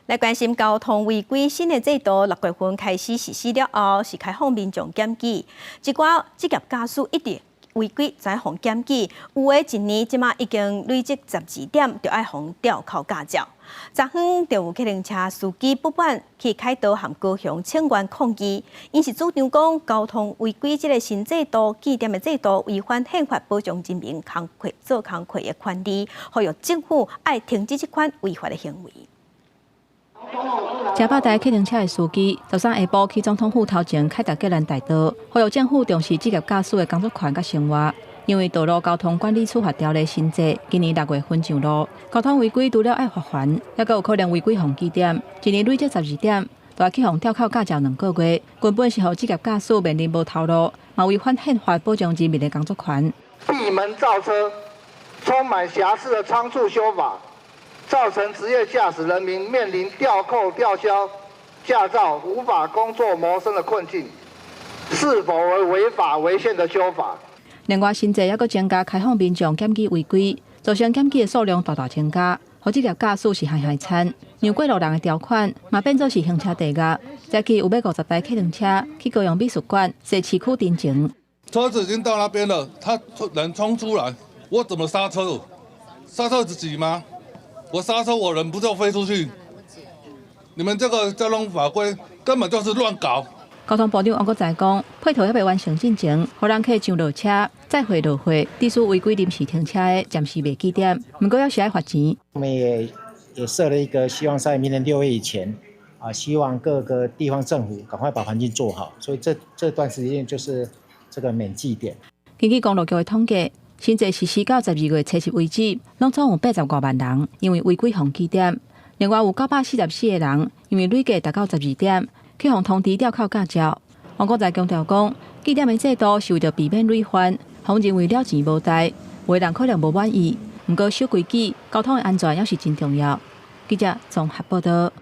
來關心交通違規新的制度，6月份開始實施了後，是開放民眾檢舉，一寡職業駕駛一直違規才予檢舉，有的一年這馬已經累積12點，就愛予吊扣駕照。昨昏就有客運車司機不滿去凱道和高雄請願抗議，𪜶是主張講交通違規這个新制度、記點的制度違反憲法保障人民工課做工課的權利，呼籲政府愛停止這款違法的行為。誠百台客運車的司機，13下晡去總統府頭前凱達格蘭大道，呼籲政府重視職業駕駛的工作權佮生活。因為道路交通管理處罰條例新制，今年6月份上路，交通違規除了愛罰鍰，猶閣有可能違規予記點，一年累積12點，就愛去予吊扣駕照2個月，根本是予職業駕駛面臨無頭路，嘛違反憲法保障人民的工作權。閉門造車，充滿瑕疵的倉促修法，造成職業駕駛人民面臨吊扣、吊銷駕照、無法工作謀生的困境，是否為違法違憲的修法？另外，新制猶閣增加開放民眾檢舉違規，造成檢舉的數量大大增加，予職業駕駛是害害慘。讓過路人的條款嘛變做是行車地獄。早起有欲50台客運車去高雄美術館、西市區陳情。車子已經到那邊了，他人衝出來，我怎麼剎車？剎車自己嗎？我剎車，我人不就飛出去？你們這個交通法規根本就是亂搞。交通部長王國材講，配套猶未完成進前，予人客上落車、載貨落貨，致使違規臨時停車的暫時袂記點，毋過猶是愛罰錢。我們也設了一個，希望在明年6月以前，啊，希望各個地方政府趕快把環境做好，所以這段時間就是這個免記點。根據公路局的統計，新制實施到12月7日為止，攏總有85萬人因為違規予記點，另外有944個人因為累計達到12點，去予通知吊扣駕照。王國材強調講，記點的制度是為著避免累犯，予認為了錢無代，有的人可能無滿意。毋過守規矩，交通的安全猶是真重要。記者綜合報道。